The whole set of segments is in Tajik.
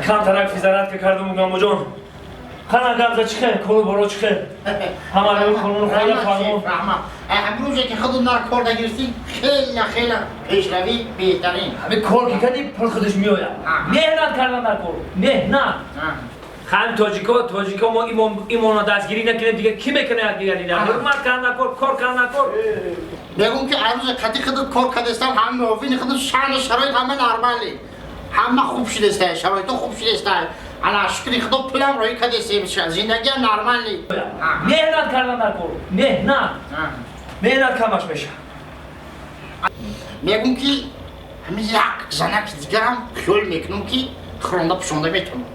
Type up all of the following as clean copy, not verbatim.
Камтарак физаратка кардам гамбоҷон. Хана гап за чихе, колу боро чихе. Ҳама рӯи қонун хоя фармон. Раҳмат. Ҳамрӯзе ки худум нар кор нагирифтӣ, хеле хеле пешравӣ беҳтарин. Ҳамин кор ки кардӣ, пул худаш меояд. Меҳнат кардан дар кор. Меҳнат. Ҳам тоҷико, тоҷико мо имона дастгирӣ накунем, дига ки мекунад дигар дигар? Ҳурмат кардан дар кор, кор кардан дар кор. Мегӯм ки арӯзе қати худут кор кардастам, ҳам муовини худут шаъну шароит ҳама нормалӣ. Ҳама хуб шудааст, шароито хуб шудааст. Ана шукри худо пулам роӣ кардастем, зиндагиам нормалӣ. Меҳнат кардан дар кор. Меҳнат. Меҳнат камаш мешавад. Мегӯм ки ҳамин як занаки дигарам хиёл мекунам ки хӯронда пӯшонда метавонам.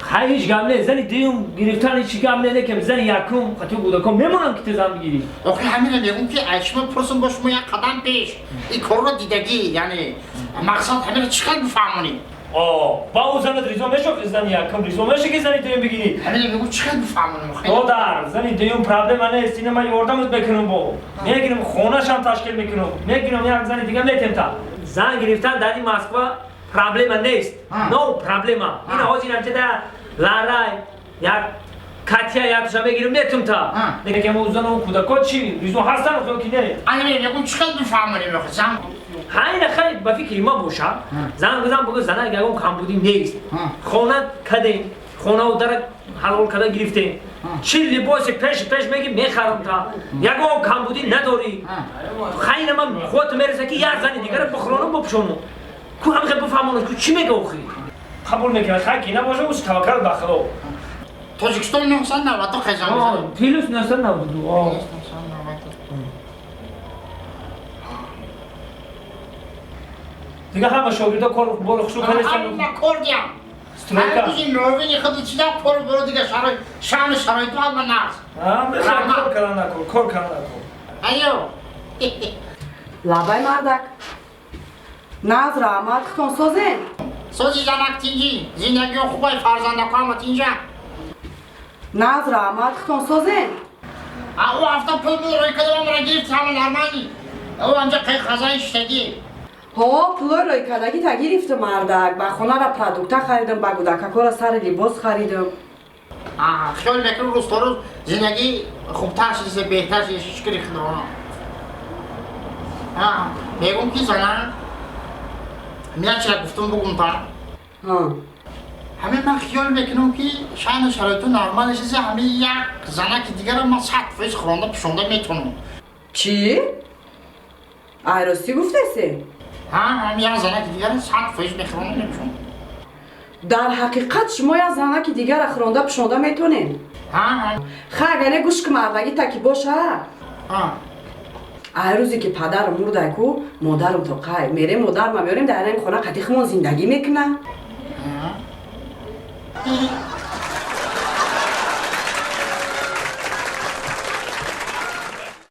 Хай ҳеҷ гап не, зани дуюм гирифтан ҳеҷ гап не, лекин зани якум қатъи кӯдакон мемонам ки ту зан бигирӣ. Охи ҳаминро мегӯм ки аз шумо пурсум бо шумо як қадам пеш. Ин корро дидагӣ, яъне мақсад ҳаминро чӣ қадр бифаҳмонем? Ба ӯ занат ризо мешав, зани якум ризо меша ки зани дуюм бигирӣ. Ҳаминро мегӯм чӣ қадр бифаҳмонем? Додар, зани дуюм проблема нест, ина ман ёрдамат мекунам бо. Мегирам хонашам ташкил мекунам. Мегирам як зани дига метем та. Зан гирифтан дар ин Москва проблема нест. Но проблема. Ина ҳозир ҳамча ларай як катя якша мегирам метум та. Лекин мо зану кӯдако чӣ ризо ҳастан хо ки не. Ана мегӯм чӣ қадр бифаҳмонем охи зан? Ҳайна хай ба фикри ма боша. Зан гузан бугу зана ягон камбудӣ нест. Хона кадем, хонаву дара ҳалол када гирифтем. Чӣ либоси пеш пеш меги мехарам та. Ягон камбудӣ надорӣ. Хайна ман худат мераса ки як зани дигара бихӯронам бипӯшонам. Ку ҳам хел бифаҳмонам ку чӣ мега охи? Қабул мекунад, хай ки набоша, ӯ таваккал ба Худо. Тоҷикистон 992 хезон мезанад. Плюс 992. Дига ҳама шогирдо кор бор хушу кардастан. Ҳама кор диям. Стройка. Ҳамрӯзи муовини худут чида кор боро дига шароит, шаъну шароиту ҳама нағз. Кор кардан накор, кор кардан накор. Айё. Лабай мардак. Наз раҳмат хутон созен. Сози занак тинҷӣ, зиндагиё хубай фарзандако ҳама тинҷа. Наз раҳмат хутон созен. А ӯ ҳафта пул мул рӯй кардам ра гирифт ҳама нормалӣ. Ӯ анҷа қай хазаи шиштагӣ. Ҳо, пулои рӯйкардагӣ та гирифтам мардак. Ба хонара продукта харидам, ба кӯдакакора сари либос харидам. Хиёл мекунам рӯз то рӯз зиндагӣ хубтар шудааст, беҳтар шудааст, шукри Худо. Мегӯм ки зана як чира гуфтум бугум та. Ҳамин ман хиёл мекунам ки шаъну шароиту нормал шудааст, ҳамин як занаки дигара ман 100% хӯронда пӯшонда метавонам. Чӣ? Ай ростӣ гуфтасе? Ҳа, ҳамин як занаки дигара 100% мехӯронам мепӯшонам. Дар ҳақиқат шумо як занаки дигара хӯронда пӯшонда метавонед? Ҳа, ҳа. Ха, агар не гӯш ки мардагӣ таки боша. Ай рӯзе ки падарам мурдай ку, модарам то қай мерем, модарма меорем, дар ин хона қати хумон зиндагӣ мекуна.